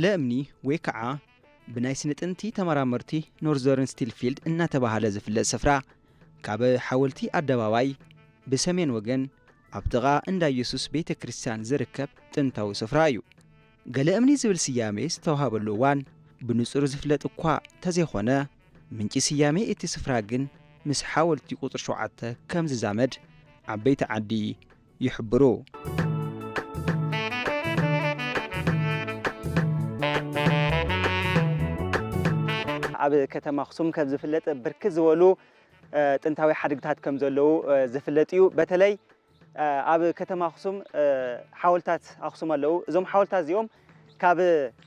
ለእምኒ ወይ ከዓ ብናይ ስነ ጥንቲ ተመራመርቲ ኖርዘርን ስቲልፊልድ እናተባህለ ዝፍለጥ ስፍራ ካብ ሓወልቲ ኣደባባይ ብሰሜን ወገን ኣብ ጥቓ እንዳ ኢየሱስ ቤተ ክርስቲያን ዝርከብ ጥንታዊ ስፍራ እዩ። ገለ እምኒ ዝብል ስያሜ ዝተዋህበሉ እዋን ብንጹር ዝፍለጥ እኳ ተዘይኾነ፣ ምንጪ ስያሜ እቲ ስፍራ ግን ምስ ሓወልቲ ቁጽሪ ሸውዓተ ከም ዝዛመድ ዓበይቲ ዓዲ ይሕብሩ። ኣብ ከተማ ኣኽሱም ከም ዝፍለጥ ብርክት ዝበሉ፣ እ፣ ጥንታዊ ሓድግታት ከም ዘለዉ፣ እ፣ ዝፍለጥ እዩ። በተለይ፣ እ፣ ኣብ ከተማ ኣኽሱም፣ እ፣ ሓወልታት ኣኽሱም ኣለዉ። እዞም ሓወልታት እዚኦም ካብ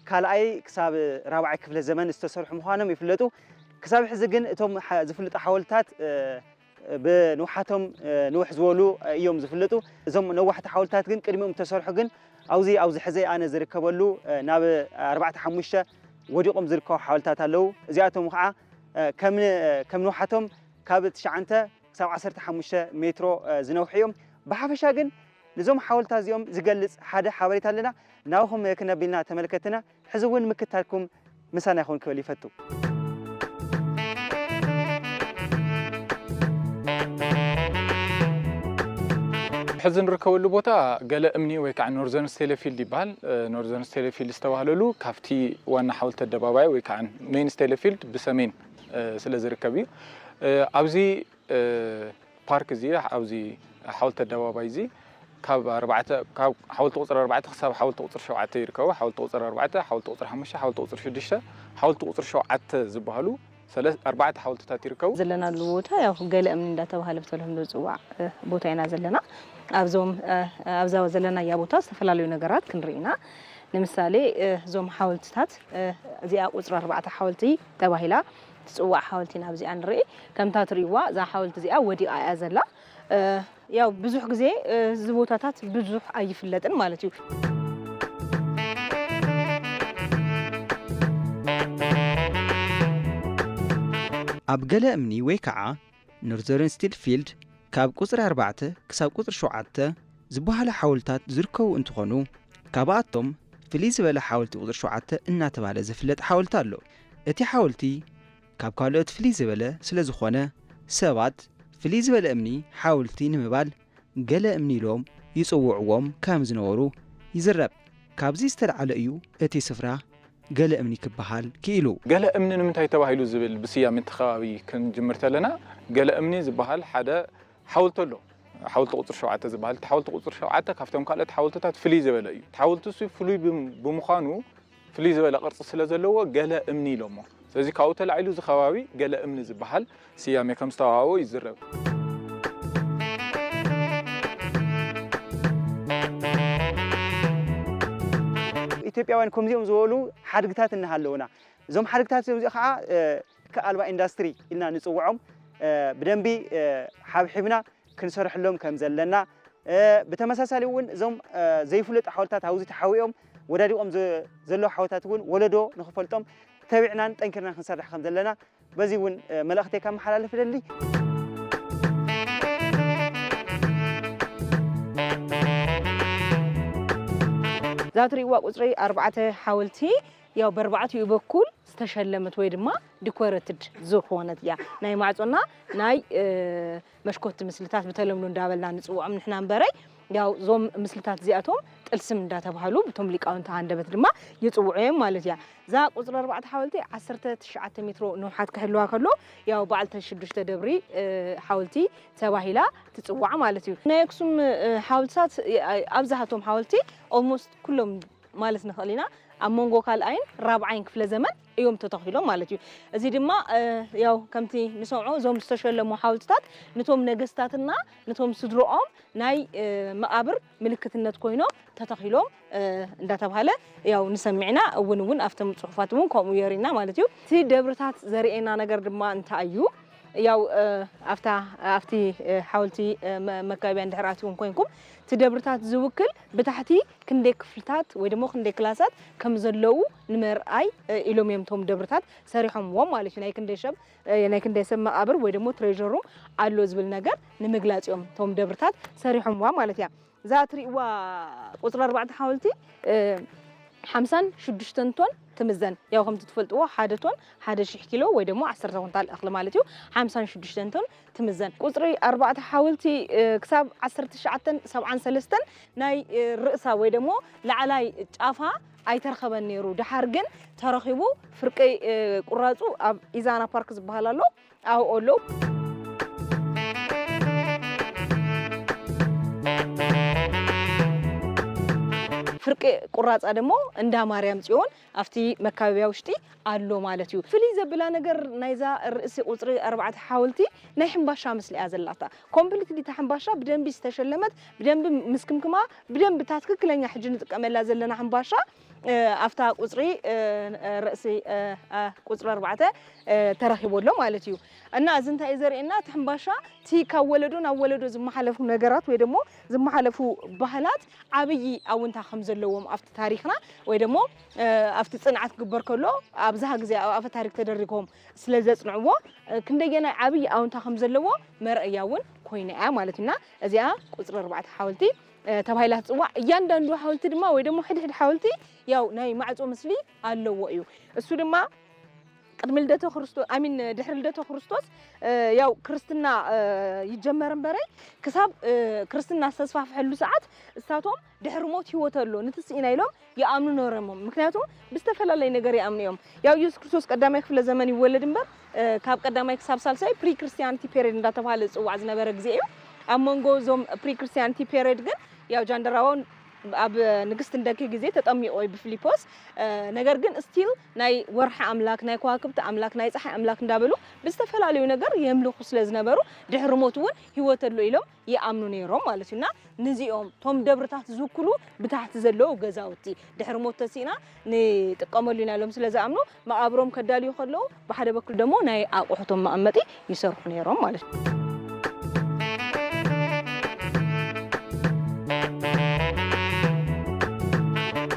ካልኣይ ክሳብ ራብዓይ ክፍለ ዘመን ዝተሰርሑ ምዃኖም ይፍለጡ። ክሳብ ሕዚ ግን እቶም ሓ-፣ ዝፍለጡ ሓወልታት፣ እ፣ ብንውሓቶም፣ እ፣ ንውሕ ዝበሉ እዮም ዝፍለጡ። እዞም ነዋሕቲ ሓወልታት ግን ቅድሚኦም ዝተሰርሑ ግን ኣብዚ፣ ኣብዚ ሕዚ ኣነ ዝርከበሉ፣ እ፣ ናብ ኣርባዕተ ሓሙሽተ ወዲቖም ዝርከቡ ሓወልታት ኣለዉ። እዚኣቶም ኸዓ፣ እ፣ ከም ን-፣ ከም ንውሓቶም ካብ ትሽዓተ ክሳብ ዓሰርተ ሓሙሽተ ሜትሮ፣ እ፣ ዝነውሑ እዮም። ብሓፈሻ ግን ነዞም ሓወልታት እዚኦም ዝገልጽ ሓደ ሓበሬታ ኣለና። ናብኹም ክነቢልና ተመልከትና፣ ሕዚ እውን ምክታልኩም ምሳና ይኹን ክብል ይፈቱ። ሕዚ ንርከበሉ ቦታ ገለ እምኒ ወይ ከዓ ኖርዘርን ስቴለፊልድ ይበሃል። እ፣ ኖርዘርን ስቴለፊልድ ዝተባህለሉ ካብቲ ዋና ሓወልቲ ኣደባባይ ወይ ከዓ ሜን ስቴለፊልድ ብሰሜን፣ እ፣ ስለ ዝርከብ እዩ። እ፣ ኣብዚ፣ እ፣ ፓርክ እዚ፣ ኣብዚ ሓወልቲ ኣደባባይ እዚ ካብ ኣርባዕተ፣ ካብ ሓወልቲ ቁፅሪ ኣርባዕተ ክሳብ ሓወልቲ ቁፅሪ ሸውዓተ ይርከቡ። ሓወልቲ ቁፅሪ ኣርባዕተ፣ ሓወልቲ ቁፅሪ ሓሙሽተ፣ ሓወልቲ ቁፅሪ ሽዱሽተ፣ ሓወልቲ ቁፅሪ ሸውዓተ ዝበሃሉ ሰለ-፣ ኣርባዕተ ሓወልትታት ይርከቡ። ዘለናሉ ቦታ ያው ገለ እምኒ እንዳተባሃለ ብተለምዶ ዝፅዋዕ፣ እ፣ ቦታ ኢና ዘለና። ኣብዞም፣ እ፣ ኣብዛ ዘለናያ ቦታ ዝተፈላለዩ ነገራት ክንርኢ ኢና። ንምሳሌ፣ እ፣ እዞም ሓወልትታት፣ እ፣ እዚኣ ቁፅሪ ኣርባዕተ ሓወልቲ ተባሂላ ትፅዋዕ ሓወልቲ ኢና ኣብዚኣ ንርኢ። ከምታ ትርእይዋ እዛ ሓወልቲ እዚኣ ወዲቓ እያ ዘላ። እ፣ ያው ብዙሕ ግዜ፣ እ፣ እዚ ቦታታት ብዙሕ ኣይፍለጥን ማለት እዩ። ኣብ ገለ እምኒ ወይ ከዓ ኖርዘርን ስቲልፊልድ ካብ ቁፅሪ ኣርባዕተ ክሳብ ቁፅሪ ሸውዓተ ዝበሃሉ ሓወልታት ዝርከቡ እንትኾኑ፣ ካብኣቶም ፍልይ ዝበለ ሓወልቲ ቁፅሪ ሸውዓተ እናተባህለ ዝፍለጥ ሓወልቲ ኣሎ። እቲ ሓወልቲ ካብ ካልኦት ፍልይ ዝበለ ስለ ዝኾነ፣ ሰባት ፍልይ ዝበለ እምኒ ሓወልቲ ንምባል ገለ እምኒ ኢሎም ይጽውዕዎም ከም ዝነበሩ ይዝረብ። ካብዚ ዝተልዓለ እዩ እቲ ስፍራ ገለ እምኒ ክበሃል ክኢሉ። ገለ እምኒ ንምንታይ ተባሂሉ ዝብል ብስያሜ እቲ ከባቢ ክንጅምር ተለና፣ ገለ እምኒ ዝበሃል ሓደ ሓወልቲ ኣሎ። ሓወልቲ ቁጽሪ ሸውዓተ ዝበሃል። እቲ ሓወልቲ ቁጽሪ ሸውዓተ ካብቶም ካልኦት ሓወልትታት ፍልይ ዝበለ እዩ። እቲ ሓወልቲ እሱ ፍሉይ ብም-፣ ብምዃኑ፣ ፍልይ ዝበለ ቅርጺ ስለ ዘለዎ ገለ እምኒ ኢሎሞ። ስለዚ ካብኡ ተላዒሉ እዚ ከባቢ ገለ እምኒ ዝበሃል ስያሜ ከም ዝተዋሃቦ ይዝረብ። ኢትዮጵያውያን ከምዚኦም ዝበሉ ሓድግታት እናሃለውና፣ እዞም ሓድግታት እዚኦም እዚ ኸዓ፣ እ፣ ትኪ ኣልባ ኢንዳስትሪ ኢልና ንጽውዖም፣ እ፣ ብደንቢ፣ እ፣ ሓብሒብና ክንሰርሐሎም ከም ዘለና፣ እ፣ ብተመሳሳሊ እውን እዞም፣ እ፣ ዘይፍለጡ ሓወልታት ኣብዚ ተሓዊኦም ወዳዲቖም ዘ-፣ ዘለዉ ሓወልታት እውን ወለዶ ንኽፈልጦም ተቢዕናን ጠንኪርናን ክንሰርሕ ከም ዘለና በዚ እውን፣ እ፣ መልእኽተይ ከመሓላልፍ እደሊ። እዛ ትርእይዋ ቁጽሪ ኣርባዕተ ሓወልቲ ያው በርባዕቲኡ በኩል ዝተሸለመት ወይ ድማ ዲኮረትድ ዝኾነት እያ። ናይ ማዕጾና ናይ፣ እ፣ መሽኮቲ ምስልታት ብተለምዶ እንዳበልና ንጽውዖም ንሕና እምበረይ፣ ያው እዞም ምስልታት እዚኣቶም ጥልስም እንዳተባህሉ ብቶም ሊቃውንቲ ሃንደበት ድማ ይጽውዑ እዮም ማለት እያ። እዛ ቁጽሪ ኣርባዕተ ሓወልቲ ዓሰርተ ትሽዓተ ሜትሮ ንውሓት ክህልዋ ከሎ፣ ያው በዓልቲ ሽዱሽተ ደብሪ፣ እ፣ ሓወልቲ ተባሂላ ትጽዋዕ ማለት እዩ። ናይ ኣክሱም፣ እ፣ ሓወልትታት፣ እ፣ ኣብዝሃቶም ሓወልቲ ኦልሞስት ኩሎም ማለት ንኽእል ኢና፣ ኣብ መንጎ ካልኣይን ራብዓይን ክፍለ ዘመን እዮም ተተኺሎም ማለት እዩ። እዚ ድማ፣ እ፣ ያው ከምቲ ንሰምዖ እዞም ዝተሸለሙ ሓወልትታት ነቶም ነገስታትና ነቶም ስድሮኦም ናይ፣ እ፣ መቓብር ምልክትነት ኮይኖም ተተኺሎም፣ እ፣ እንዳተባሃለ ያው ንሰምዕ ኢና። እውን እውን ኣብቶም ጽሑፋት እውን ከምኡ የርእየና ማለት እዩ። እቲ ደብርታት ዘርእየና ነገር ድማ እንታይ እዩ? ያው፣ እ፣ ኣብታ፣ ኣብቲ፣ እ፣ ሓወልቲ፣ እ፣ መ-፣ መካበቢያ እንድሕር ኣትይዎም ኮይንኩም፣ እቲ ደብርታት ዝውክል ብታሕቲ ክንደይ ክፍልታት ወይ ድማ ክንደይ ክላሳት ከም ዘለዉ ንምርኣይ፣ እ፣ ኢሎም እዮም እቶም ደብርታት ሰሪሖምዎም ማለት እዩ። ናይ ክንደይ ሰብ፣ እ፣ ናይ ክንደይ ሰብ መቓብር ወይ ድማ ትሬዠር ሩም ኣሎ ዝብል ነገር ንምግላጽ እዮም እቶም ደብርታት ሰሪሖምዋ ማለት እያ። እዛ እትርእይዋ ቁጽሪ ኣርባዕተ ሓወልቲ፣ እ፣ ሓምሳን ሽዱሽተን ቶን ትምዘን። ያው ከምቲ ትፈልጥዎ ሓደ ቶን ሓደ ሺሕ ኪሎ ወይ ደግሞ ዓሰርተ ኩንታል እኽሊ ማለት እዩ። ሓምሳን ሽዱሽተን ቶን ትምዘን። ቁፅሪ ኣርባዕተ ሓወልቲ ክሳብ ዓሰርተ ትሽዓተን ሰብዓን ሰለስተን ናይ ርእሳ ወይ ደግሞ ላዕላይ ጫፋ ኣይተረኸበን ነይሩ። ድሓር ግን ተረኺቡ። ፍርቂ ቁራፁ ኣብ ኢዛና ፓርክ ዝበሃል ኣሎ። ኣብኡ ኣለዉ። ፍርቂ ቁራፃ ደሞ እንዳ ማርያም ፅዮን ኣብቲ መካበቢያ ውሽጢ ኣሎ ማለት እዩ። ፍልይ ዘብላ ነገር ናይዛ ርእሲ ቁፅሪ ኣርባዕተ ሓወልቲ ናይ ሕምባሻ ምስሊ እያ ዘላታ። ኮምፕሊትሊ እታ ሕምባሻ ብደንቢ ዝተሸለመት፣ ብደንቢ ምስክምክማ፣ ብደንቢ እታ ትክክለኛ ሕጂ ንጥቀመላ ዘለና ሕምባሻ ኣብታ ቁፅሪ ርእሲ ቁፅሪ ኣርባዕተ ተረኺቡ ኣሎ ማለት እዩ። እና እዚ እንታይ እዩ ዘርእየና? እቲ ሕምባሻ እቲ ካብ ወለዶ ናብ ወለዶ ዝመሓለፉ ነገራት ወይ ደሞ ዝመሓለፉ ባህላት ዓብዪ ኣውንታ ከም ዘለዎም ኣብቲ ታሪኽና ወይ ደሞ ኣብቲ ፅንዓት ክግበር ከሎ ኣብዝሃ ግዜ ኣብ ኣፈ ታሪክ ተደሪጎም ስለ ዘፅንዕዎ ክንደየናይ ዓብዪ ኣውንታ ከም ዘለዎ መርኣያ እውን ኮይና እያ ማለት እዩ። እና እዚኣ ቁፅሪ ኣርባዕተ ሓወልቲ ተባሂላ ትፅዋዕ። እያንዳንዱ ሓወልቲ ድማ ወይ ደሞ ሕድሕድ ሓወልቲ ያው ናይ ማዕፆ ምስሊ ኣለዎ እዩ። እሱ ድማ ቅድሚ ልደተ ክርስቶስ ኣሚን ድሕሪ ልደተ ክርስቶስ ያው ክርስትና ይጀመር እምበረይ ክሳብ ክርስትና ዝተስፋፍሐሉ ሰዓት እሳቶም ድሕሪ ሞት ህይወት ኣሎ ንትስኢና ኢሎም ይኣምኑ ነሮሞም። ምክንያቱ ብዝተፈላለየ ነገር ይኣምኑ እዮም። ያው ኢየሱስ ክርስቶስ ቀዳማይ ክፍለ ዘመን ይወለድ እምበር ካብ ቀዳማይ ክሳብ ሳልሳይ ፕሪ ክርስቲያንቲ ፔሪድ እንዳተባሃለ ዝፅዋዕ ዝነበረ ግዜ እዩ። ኣብ መንጎ እዞም ፕሪ ክርስቲያንቲ ፔሪድ ግን ያው ጃንደራዋን ኣብ ንግስቲ እንደኪ ግዜ ተጠሚቑ እዩ ብፊሊፖስ። ነገር ግን ስቲል ናይ ወርሒ ኣምላክ፣ ናይ ከዋክብቲ ኣምላክ፣ ናይ ፀሓይ ኣምላክ እንዳበሉ ብዝተፈላለዩ ነገር የምልኹ ስለ ዝነበሩ ድሕሪ ሞት እውን ህይወት ኣሎ ኢሎም ይኣምኑ ነይሮም ማለት እዩ። እና ንዚኦም ቶም ደብርታት ዝውክሉ ብታሕቲ ዘለዉ ገዛውቲ ድሕሪ ሞት ተሲእና ንጥቀመሉ ኢና ኢሎም ስለ ዝኣምኑ መቓብሮም ከዳልዩ ከለዉ ብሓደ በኩል ደሞ ናይ ኣቑሑቶም መቐመጢ ይሰርሑ ነይሮም ማለት እዩ።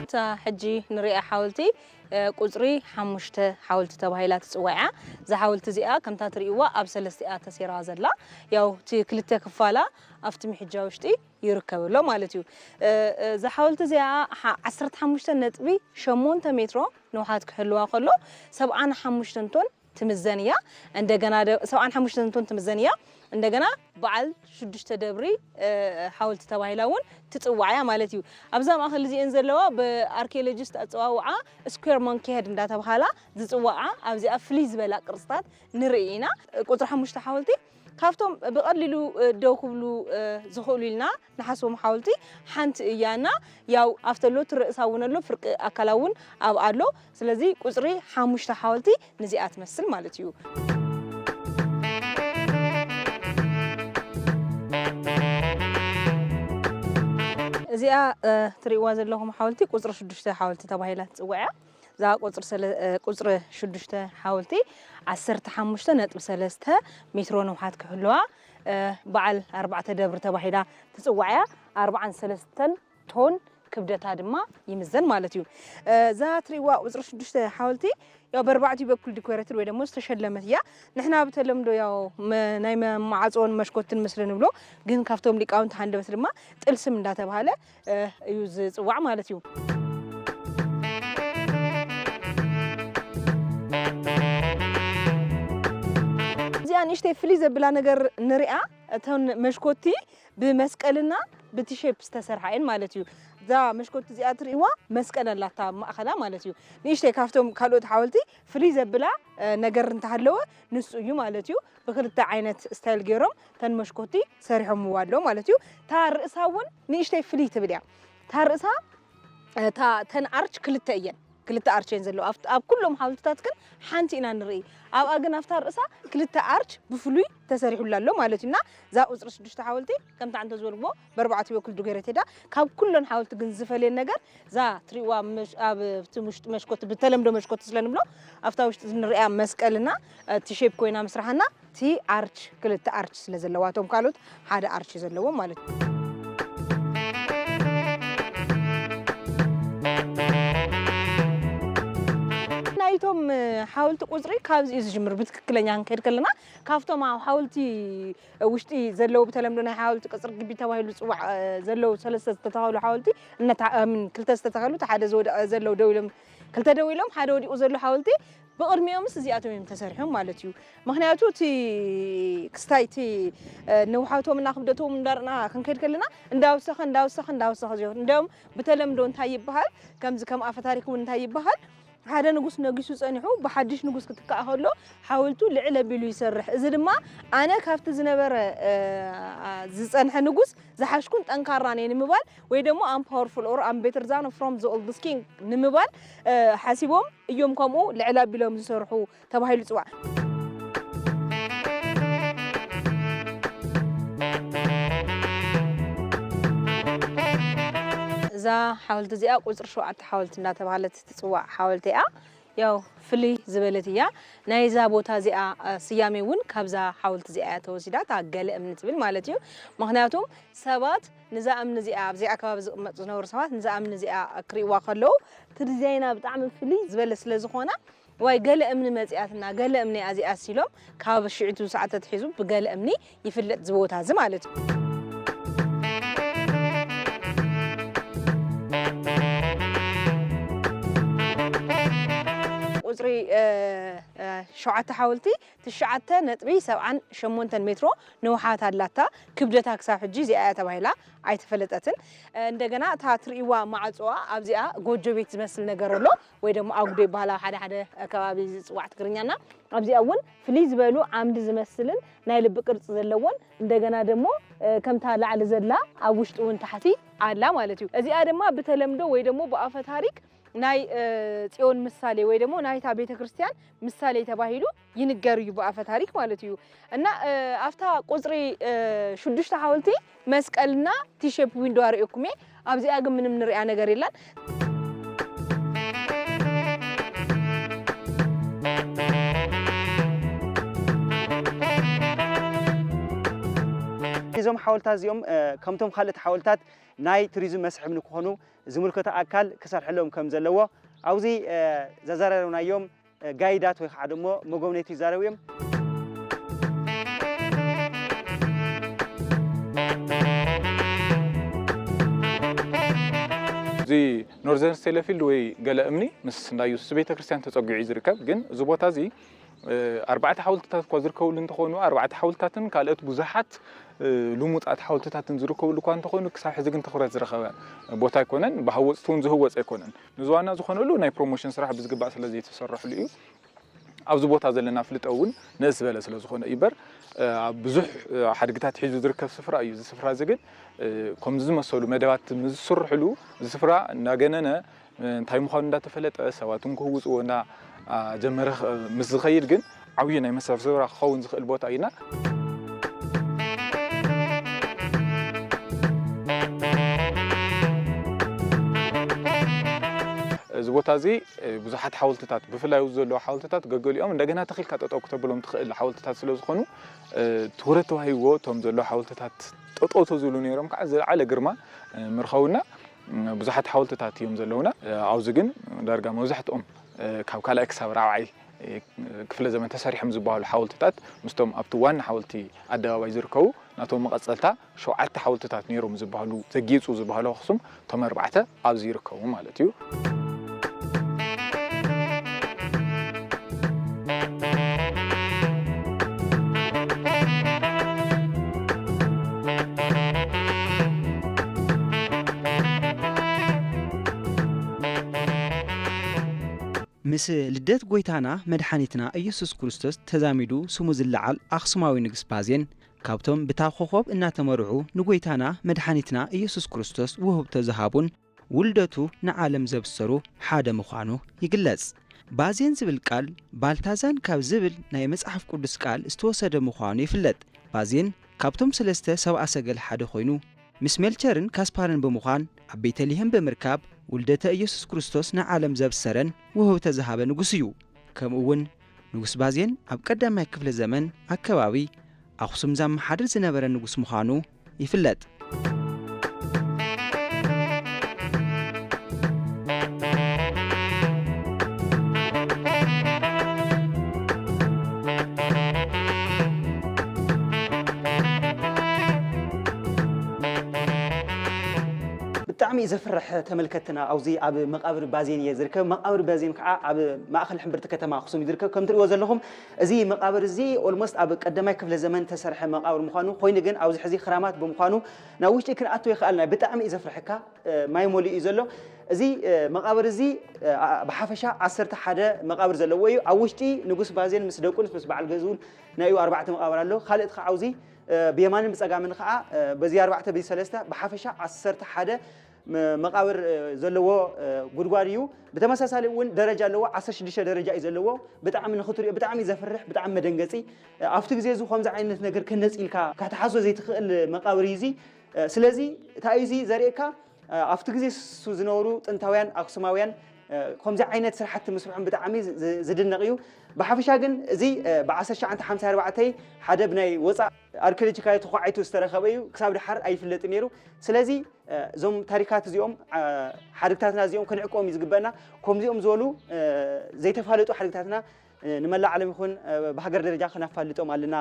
እታ ሕጂ ንሪኣ ሓወልቲ ቁፅሪ ሓሙሽተ ሓወልቲ ተባሂላ ትፅዋዕ እያ። እዛ ሓወልቲ እዚኣ ከምታ ትርእይዋ ኣብ ሰለስተ እያ ተሰይራ ዘላ። ያው እቲ ክልተ ክፋላ ኣብቲ ምሕጃ ውሽጢ ይርከብ ኣሎ ማለት እዩ። እዛ ሓወልቲ እዚኣ ዓሰርተ ሓሙሽተ ነጥቢ ሸሞንተ ሜትሮ ንውሓት ክህልዋ ከሎ ሰብዓን ሓሙሽተን ቶን ትምዘን እያ። እንደገና ሰብዓን ሓሙሽተን ቶን ትምዘን እያ። እንደገና በዓል ሽዱሽተ ደብሪ ሓወልቲ ተባሂላ እውን ትፅዋዕ እያ ማለት እዩ። ኣብዛ ማእኸል እዚአን ዘለዋ ብኣርኪኦሎጂስት ኣፀዋውዓ ስኩዌር ሞንኪ ሄድ እንዳተባሃላ ዝፅዋዓ ኣብዚኣ ፍልይ ዝበላ ቅርፅታት ንርኢ ኢና። ቁፅሪ ሓሙሽተ ሓወልቲ ካብቶም ብቐሊሉ ደው ክብሉ ዝኽእሉ ኢልና ንሓስቦም ሓወልቲ ሓንቲ እያ እና ያው ኣብተሎ ትርእሳ እውን ኣሎ ፍርቂ ኣካላ እውን ኣብ ኣሎ። ስለዚ ቁፅሪ ሓሙሽተ ሓወልቲ ንዚኣ ትመስል ማለት እዩ። እዚኣ ትርእይዋ ዘለኹም ሓወልቲ ቁፅሪ ሽዱሽተ ሓወልቲ ተባሂላ ትፅዋዕ እያ። እዛ ቁፅሪ ሽዱሽተ ሓወልቲ ዓሰርተ ሓሙሽተ ነጥቢ ሰለስተ ሜትሮ ንውሓት ክህልዋ በዓል ኣርባዕተ ደብሪ ተባሂላ ትፅዋዕ እያ። ኣርባዓን ሰለስተን ቶን ክብደታ ድማ ይምዘን ማለት እዩ። እዛ ትሪእዋ ቁፅሪ ሽዱሽተ ሓወልቲ ያው በርባዕቲ በኩል ዲኮሬትድ ወይ ደግሞ ዝተሸለመት እያ። ንሕና ብተለምዶ ያው ናይ መማዓፅኦን መሽኮትን ምስልን ንብሎ፣ ግን ካብቶም ሊቃውንቲ ሃንደበት ድማ ጥልስም እንዳተባሃለ እዩ ዝፅዋዕ ማለት እዩ። እዚኣ ንእሽተይ ፍልይ ዘብላ ነገር ንሪኣ፣ እተን መሽኮቲ ብመስቀልና ብቲ ሼፕ ዝተሰርሓ እየን ማለት እዩ። እዛ መሽኮቲ እዚኣ ትርእይዋ መስቀል ኣላታ ማእኸላ ማለት እዩ። ንእሽተይ ካብቶም ካልኦት ሓወልቲ ፍልይ ዘብላ ነገር እንተሃለወ ንሱ እዩ ማለት እዩ። ብክልተ ዓይነት ስታይል ገይሮም ተን መሽኮቲ ሰሪሖምዋ ኣሎ ማለት እዩ። እታ ርእሳ እውን ንእሽተይ ፍልይ ትብል እያ። እታ ርእሳ እታ ተን ኣርች ክልተ እየን። ክልተ ኣርች እየን ዘለዋ። ኣብ ኩሎም ሓወልትታት ግን ሓንቲ ኢና ንርኢ። ኣብኣ ግን ኣብታ ርእሳ ክልተ ኣርች ብፍሉይ ተሰሪሑላ ኣሎ ማለት እዩ። እና እዛ ቁፅሪ ሽዱሽተ ሓወልቲ ከምታ እንተ ዝበልዎ በርባዕቲ በኩል ድገረት ሄዳ ካብ ኩለን ሓወልቲ ግን ዝፈልየን ነገር እዛ ትሪእዋ ኣብ እቲ ውሽጢ መሽኮት ብተለምዶ መሽኮት ስለ ንብሎ ኣብታ ውሽጢ ንሪኣ መስቀልና እቲ ሼፕ ኮይና ምስራሓና እቲ ኣርች ክልተ ኣርች ስለ ዘለዋ እቶም ካልኦት ሓደ ኣርች ዘለዎም ማለት እዩ። ናይ እቶም ሓወልቲ ቁፅሪ ካብዚ እዩ ዝጅምር። ብትክክለኛ ክንከይድ ከለና ካብቶም ኣብ ሓወልቲ ውሽጢ ዘለዉ ብተለምዶ ናይ ሓወልቲ ቅፅሪ ግቢ ተባሂሉ ዝፅዋዕ ዘለዉ ሰለስተ ዝተተኸሉ ሓወልቲ እነታ ክልተ ዝተተኸሉ ሓደ ዝወደቐ ዘለዉ ደው ኢሎም ክልተ ደው ኢሎም ሓደ ወዲቑ ዘሎ ሓወልቲ ብቕድሚኦምስ እዚኣቶም እዮም ተሰሪሖም ማለት እዩ። ምክንያቱ እቲ ክስታይ እቲ ነውሓቶም እና ክብደቶም እንዳርና ክንከይድ ከለና እንዳወሰኸ እንዳወሰኸ እንዳወሰኸ ዝኸድ እንዲያውም ብተለምዶ እንታይ ይበሃል ከምዚ ከም ኣፈ ታሪክ እውን እንታይ ይበሃል ሓደ ንጉስ ነጊሱ ጸኒሑ ብሓድሽ ንጉስ ክትካእ ከሎ ሓወልቱ ልዕል ኣቢሉ ይሰርሕ። እዚ ድማ ኣነ ካብቲ ዝነበረ ዝጸንሐ ንጉስ ዝሓሽኩን ጠንካራን እየ ንምባል ወይ ደሞ I'm powerful or I'm better than from the oldest king ንምባል ሓሲቦም እዮም ከምኡ ልዕል ኣቢሎም ዝሰርሑ ተባሂሉ ይጽዋዕ። እዛ ሓወልቲ እዚኣ ቁፅሪ ሸውዓተ ሓወልቲ እንዳተባሃለት ትፅዋዕ ሓወልቲ እያ። ያው ፍልይ ዝበለት እያ። ናይዛ ቦታ እዚኣ ስያሜ እውን ካብዛ ሓወልቲ እዚኣ እያ ተወሲዳ፣ እታ ገለ እምኒ ትብል ማለት እዩ። ምክንያቱም ሰባት ንዛ እምኒ እዚኣ ኣብዚ ኣከባቢ ዝቕመጡ ዝነበሩ ሰባት ንዛ እምኒ እዚኣ ክርእይዋ ከለዉ እቲ ዲዛይና ብጣዕሚ ፍልይ ዝበለ ስለ ዝኾነ ዋይ ገለ እምኒ መፂኣትና ገለ እምኒ ኣዚኣስ ኢሎም ካብ ሽዕቱ ሰዓት ተትሒዙ ብገለ እምኒ ይፍለጥ ዝቦታ እዚ ማለት እዩ። ቁፅሪ ሸውዓተ ሓወልቲ ትሽዓተ ነጥቢ ሰብዓን ሸሞንተን ሜትሮ ንውሓት ኣላታ። ክብደታ ክሳብ ሕጂ እዚኣ እያ ተባሂላ ኣይተፈለጠትን። እንደገና እታ ትርእይዋ ማዕፅዋ ኣብዚኣ ጎጆ ቤት ዝመስል ነገር ኣሎ ወይ ደሞ ኣጉዶ ይበሃል ኣብ ሓደ ሓደ ከባቢ ዝፅዋዕ ትግርኛና ኣብዚኣ እውን ፍልይ ዝበሉ ዓምዲ ዝመስልን ናይ ልቢ ቅርፂ ዘለዎን እንደገና ደሞ ከምታ ላዕሊ ዘላ ኣብ ውሽጢ እውን ታሕቲ ኣላ ማለት እዩ። እዚኣ ድማ ብተለምዶ ወይ ደሞ ብኣፈ ታሪክ ናይ ጽዮን ምሳሌ ወይ ደሞ ናይታ ቤተ ክርስቲያን ምሳሌ ተባሂሉ ይንገር እዩ ብኣፈ ታሪክ ማለት እዩ። እና ኣብታ ቁፅሪ ሽዱሽተ ሓወልቲ መስቀልና ቲሸፕ ዊንዶ ኣርእየኩም እየ። ኣብዚኣ ግን ምንም ንሪኣ ነገር የላን። እዞም ሓወልታት እዚኦም ከምቶም ካልኦት ሓወልታት ናይ ቱሪዝም መስሕብ ንክኾኑ ዝምልከቶ ኣካል ክሰርሐሎም ከም ዘለዎ ኣብዚ ዘዘራረብናዮም ጋይዳት ወይ ከዓ ደሞ መጎብነይቲ ይዛረቡ እዮም። እዚ ኖርዘርን ስቴለፊልድ ወይ ገለ እምኒ ምስ እንዳ ኢየሱስ ቤተ ክርስቲያን ተጸጊዑ እዩ ዝርከብ። ግን እዚ ቦታ እዚ ኣርባዕተ ሓወልትታት እኳ ዝርከብሉ እንተኾኑ ኣርባዕተ ሓወልትታትን ካልኦት ብዙሓት ልሙጻት ሓወልትታትን ዝርከብሉ እኳ እንተኾኑ ክሳብ ሕዚ ግን ትኹረት ዝረኸበ ቦታ ኣይኮነን። ብሃወፅቲ እውን ዝህወፅ ኣይኮነን። ንዝዋና ዝኾነሉ ናይ ፕሮሞሽን ስራሕ ብዝግባእ ስለ ዘይተሰርሐሉ እዩ። ኣብዚ ቦታ ዘለና ፍልጠ እውን ንእስ ዝበለ ስለ ዝኾነ እዩ እምበር ኣብ ብዙሕ ሓድግታት ሒዙ ዝርከብ ስፍራ እዩ። እዚ ስፍራ እዚ ግን ከምዚ ዝመሰሉ መደባት ምስ ዝስርሕሉ እዚ ስፍራ እናገነነ እንታይ ምዃኑ እንዳተፈለጠ ሰባት እውን ክህውፅዎ እንዳጀመረ ምስ ዝኸይድ ግን ዓብዪ ናይ መሳፍስራ ክኸውን ዝኽእል ቦታ እዩና። እዚ ቦታ እዚ ብዙሓት ሓወልትታት ብፍላይ ኣብዚ ዘለዉ ሓወልትታት ገገሊኦም እንደገና ተኺልካ ጠጠው ክተብሎም ትኽእል ሓወልትታት ስለ ዝኾኑ ትኹረት ተዋሂብዎ እቶም ዘለዉ ሓወልትታት ጠጠው ተዝብሉ ነይሮም ከዓ ዝለዓለ ግርማ ምርኸቡና። ብዙሓት ሓወልትታት እዮም ዘለዉና። ኣብዚ ግን ዳርጋ መብዛሕትኦም ካብ ካልኣይ ክሳብ ራብዓይ ክፍለ ዘመን ተሰሪሖም ዝበሃሉ ሓወልትታት ምስቶም ኣብቲ ዋና ሓወልቲ ኣደባባይ ዝርከቡ ናቶም መቐፀልታ ሸውዓተ ሓወልትታት ነይሮም ዝበሃሉ ዘጊፁ ዝበሃሉ ኣኽሱም እቶም ኣርባዕተ ኣብዚ ይርከቡ ማለት እዩ። ምስ ልደት ጐይታና መድሓኒትና ኢየሱስ ክርስቶስ ተዛሚዱ ስሙ ዝለዓል ኣኽሱማዊ ንጉስ ባዜን ካብቶም ብታ ኾኾብ እናተመርዑ ንጐይታና መድሓኒትና ኢየሱስ ክርስቶስ ውህብቶ ዝሃቡን ውልደቱ ንዓለም ዘብሰሩ ሓደ ምዃኑ ይግለጽ። ባዜን ዝብል ቃል ባልታዛን ካብ ዝብል ናይ መጽሓፍ ቅዱስ ቃል ዝተወሰደ ምዃኑ ይፍለጥ። ባዜን ካብቶም ሰለስተ ሰብኣ ሰገል ሓደ ኮይኑ ምስ ሜልቸርን ካስፓርን ብምዃን ኣብ ቤተልሄም ብምርካብ ውልደተ ኢየሱስ ክርስቶስ ንዓለም ዘብሰረን ውህብተ ዝሃበ ንጉስ እዩ። ከምኡ እውን ንጉስ ባዜን ኣብ ቀዳማይ ክፍለ ዘመን ኣከባቢ ኣኽሱም ዘመሓድር ዝነበረ ንጉስ ምዃኑ ይፍለጥ። ብጣዕሚ እዩ ዘፍርሕ። ተመልከትና ኣብዚ ኣብ መቃብር ባዜን እየ ዝርከብ። መቃብር ባዜን ከዓ ኣብ ማእኸል ሕምብርቲ ከተማ ኣኽሱም እዩ ዝርከብ። ከም ትሪእዎ ዘለኹም እዚ መቃብር እዚ ኦልሞስት ኣብ ቀዳማይ ክፍለ ዘመን ተሰርሐ መቃብር ምዃኑ ኮይኑ ግን ኣብዚ ሕዚ ክራማት ብምዃኑ ናብ ውሽጢ ክንኣቱ ይኽኣልና። ብጣዕሚ እዩ ዘፍርሐካ። ማይ መሊኡ እዩ ዘሎ። እዚ መቃብር እዚ ብሓፈሻ ዓሰርተ ሓደ መቃብር ዘለዎ እዩ። ኣብ ውሽጢ ንጉስ ባዜን ምስ ደቁ ምስ በዓል ገዝኡን ናይ ኣርባዕተ መቃብር ኣሎ። ካልእ ከዓ ኣብዚ ብየማንን ብፀጋምን ከዓ በዚ ኣርባዕተ በዚ ሰለስተ ብሓፈሻ ዓሰርተ ሓደ መቃብር ዘለዎ ጉድጓድ እዩ። ብተመሳሳሊ እውን ደረጃ ኣለዎ። ዓሰርተ ሽዱሽተ ደረጃ እዩ ዘለዎ። ብጣዕሚ ንክትሪኦ ብጣዕሚ ዘፍርሕ ብጣዕሚ መደንገፂ። ኣብቲ ግዜ እዚ ከምዚ ዓይነት ነገር ከነፂ ኢልካ ካተሓዞ ዘይትኽእል መቃብር እዩ እዚ። ስለዚ እንታይ እዩ እዚ ዘርእየካ? ኣብቲ ግዜ ንሱ ዝነበሩ ጥንታውያን ኣክሱማውያን ከምዚ ዓይነት ስራሕቲ ምስርሖም ብጣዕሚ ዝድነቕ እዩ። ብሓፈሻ ግን እዚ ብ1954 ሓደ ብናይ ወፃእ ኣርኪኦሎጂካዊ ተኳዒቱ ዝተረኸበ እዩ። ክሳብ ድሓር ኣይፍለጥን ነይሩ። ስለዚ እዞም ታሪካት እዚኦም ሓድግታትና እዚኦም ክንዕቆም እዩ ዝግበና። ከምዚኦም ዝበሉ ዘይተፋለጡ ሓድግታትና ንመላእ ዓለም ይኹን ብሃገር ደረጃ ክነፋልጦም ኣለና።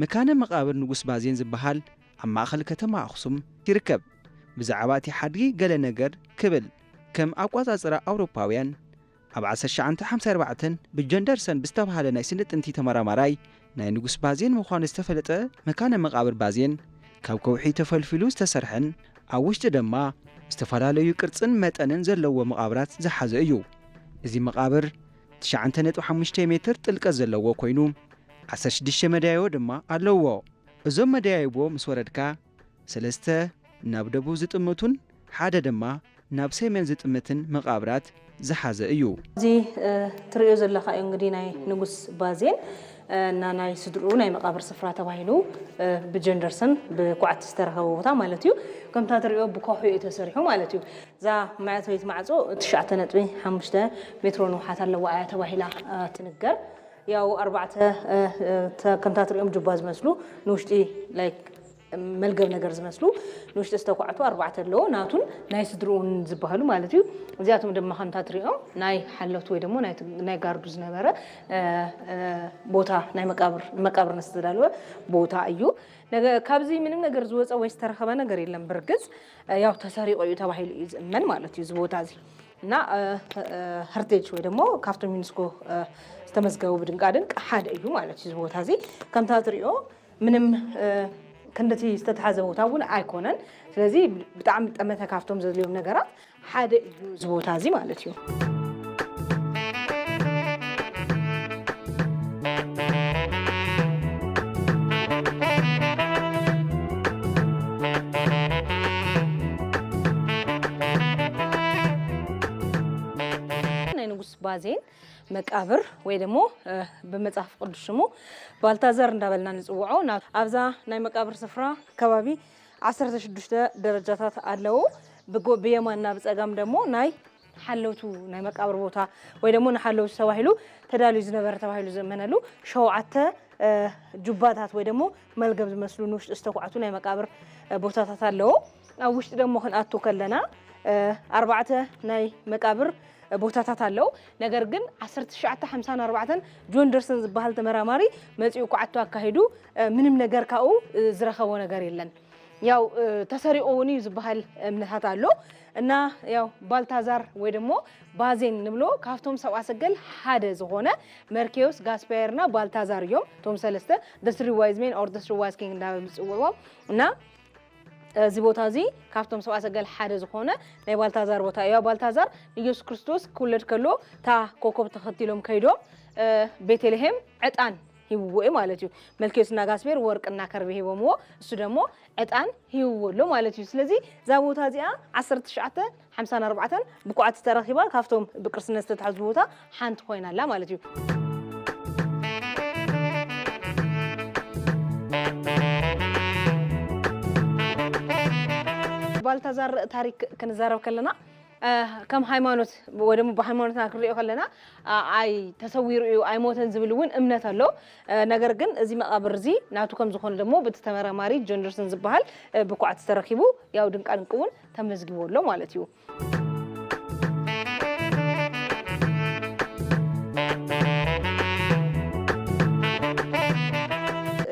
መካነ መቓብር ንጉስ ባዜን ዝበሃል ኣብ ማእኸል ከተማ ኣኽሱም ይርከብ። ብዛዕባ እቲ ሓድጊ ገለ ነገር ክብል ከም ኣቋጻጽራ ኣውሮፓውያን ኣብ ዓሰርተ ትሽዓተ ሓምሳ ኣርባዕተ ብጀንደርሰን ብዝተባህለ ናይ ስነ ጥንቲ ተመራማራይ ናይ ንጉስ ባዜን ምዃኑ ዝተፈለጠ መካነ መቓብር ባዜን ካብ ከውሒ ተፈልፊሉ ዝተሰርሐን ኣብ ውሽጢ ድማ ዝተፈላለዩ ቅርጽን መጠንን ዘለዎ መቓብራት ዝሓዘ እዩ። እዚ መቓብር ትሽዓተ ነጥቢ ሓሙሽተ ሜትር ጥልቀት ዘለዎ ኮይኑ ዓሰርተ ሽዱሽተ መዳይቦ ድማ ኣለዎ። እዞም መዳይቦ ምስ ወረድካ ሰለስተ ናብ ደቡብ ዝጥምቱን ሓደ ድማ ናብ ሰሜን ዝጥምትን መቓብራት ዝሓዘ እዩ። እዚ ትርእዮ ዘለኻ እዩ እንግዲህ ናይ ንጉስ ባዜን እና ናይ ስድርኡ ናይ መቃብር ስፍራ ተባሂሉ ብጀንደርሰን ብኳዕቲ ዝተረኸበ ቦታ ማለት እዩ። ከምታ ትርእዮ ብከውሒ እዩ ተሰሪሑ ማለት እዩ። እዛ መእተዊት ማዕጾ ትሽዓተ ነጥቢ ሓሙሽተ ሜትሮ ንውሓት ኣለዋ እያ ተባሂላ ትንገር። ያው ኣርባዕተ ከምታ ትርእዮም ጁባ ዝመስሉ ንውሽጢ ላይክ መልገብ ነገር ዝመስሉ ንውሽጢ ዝተኳዕቱ ኣርባዕተ ኣለዎ። ናቱን ናይ ስድርኡን ዝበሃሉ ማለት እዩ። እዚኣቶም ድማ ከምታ ትርእዮም ናይ ሓለቱ ወይ ደግሞ ናይ ጋርዱ ዝነበረ ቦታ ናይ መቃብር መቃብር ዝተዳለወ ቦታ እዩ። ካብዚ ምንም ነገር ዝወፀ ወይ ዝተረኸበ ነገር የለን። ብርግፅ ያው ተሰሪቆ እዩ ተባሂሉ እዩ ዝእመን ማለት እዩ እዚ ቦታ እዚ እና ሄሪቴጅ ወይ ደግሞ ካብቶም ዩኒስኮ ዝተመዝገቡ ብድንቃድንቅ ሓደ እዩ ማለት እዩ እዚ ቦታ እዚ። ከምታ ትሪኦ ምንም ክንድቲ ዝተተሓዘ ቦታ እውን ኣይኮነን። ስለዚ ብጣዕሚ ጠመተ ካብቶም ዘድልዮም ነገራት ሓደ እዩ እዚ ቦታ እዚ ማለት እዩ። ናይ ንጉስ ባዜን መቃብር ወይ ደሞ ብመጽሓፍ ቅዱስ ሽሙ ባልታዘር እንዳበልና ንጽውዖ ኣብዛ ናይ መቃብር ስፍራ ከባቢ ዓሰርተ ሽዱሽተ ደረጃታት ኣለዉ። ብየማንና ብጸጋም ደሞ ናይ ሓለውቱ ናይ መቃብር ቦታ ወይ ደሞ ንሓለውቱ ተባሂሉ ተዳልዩ ዝነበረ ተባሂሉ ዝእመነሉ ሸውዓተ ጁባታት ወይ ደሞ መልገብ ዝመስሉ ንውሽጢ ዝተኳዕቱ ናይ መቃብር ቦታታት ኣለዉ። ኣብ ውሽጢ ደሞ ክንኣቱ ከለና ኣርባዕተ ናይ መቃብር ቦታታት ኣለዉ። ነገር ግን ዓሰርተ ትሽዓተ ሓምሳን ኣርባዕተን ጆን ደርሰን ዝበሃል ተመራማሪ መጺኡ ኩዓቶ ኣካሂዱ ምንም ነገር ካብኡ ዝረኸቦ ነገር የለን። ያው ተሰሪቑ እውን እዩ ዝበሃል እምነታት ኣሎ እና ያው ባልታዛር ወይ ደሞ ባዜን ንብሎ ካብቶም ሰብኣ ሰገል ሓደ ዝኾነ መርኬዮስ ጋስፓየርና ባልታዛር እዮም። እቶም ሰለስተ the three wise men or the three wise king እንዳበሉ ዝፅውዕዎም እና እዚ ቦታ እዚ ካብቶም ሰብኣ ሰገል ሓደ ዝኾነ ናይ ባልታዛር ቦታ እዩ። ባልታዛር ንኢየሱስ ክርስቶስ ክውለድ ከሎ እታ ኮኮብ ተኸቲሎም ከይዶም ቤተልሔም ዕጣን ሂብዎ ማለት እዩ። መልኪዮስና ጋስፔር ወርቅና ከርቤ ሂቦምዎ፣ እሱ ደግሞ ዕጣን ሂብዎ ኣሎ ማለት እዩ። ስለዚ እዛ ቦታ እዚኣ ዓሰርተ ትሽዓተ ሓምሳን ኣርባዕተን ብኳዕቲ ተረኺባ ካብቶም ብቅርስነት ዝተታሕዙ ቦታ ሓንቲ ኮይና ኣላ ማለት እዩ። ባልታዛር ታሪክ ክንዛረብ ከለና ከም ሃይማኖት ወይ ደግሞ ብሃይማኖትና ክንሪኦ ከለና ኣይ ተሰዊሩ እዩ ኣይሞተን ዝብል እውን እምነት ኣሎ። ነገር ግን እዚ መቃብር እዚ ናቱ ከም ዝኾነ ደግሞ ብቲ ተመራማሪ ጆንደርሰን ዝበሃል ብኳዕቲ ተረኪቡ ያው ድንቃ ድንቅ እውን ተመዝጊቡ ኣሎ ማለት እዩ።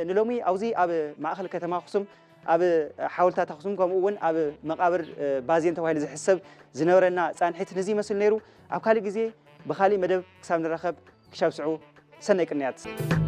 ንሎሚ ኣብዚ ኣብ ማእኸል ከተማ ኣኽሱም ኣብ ሓወልታት ኣኽሱም ከምኡ እውን ኣብ መቃብር ባዜን ተባሂሉ ዝሕሰብ ዝነበረና ፃንሒት ነዚ ይመስል ነይሩ። ኣብ ካሊእ ግዜ ብኻሊእ መደብ ክሳብ ንራኸብ ክሻብ ስዑ ሰናይ ቅንያት።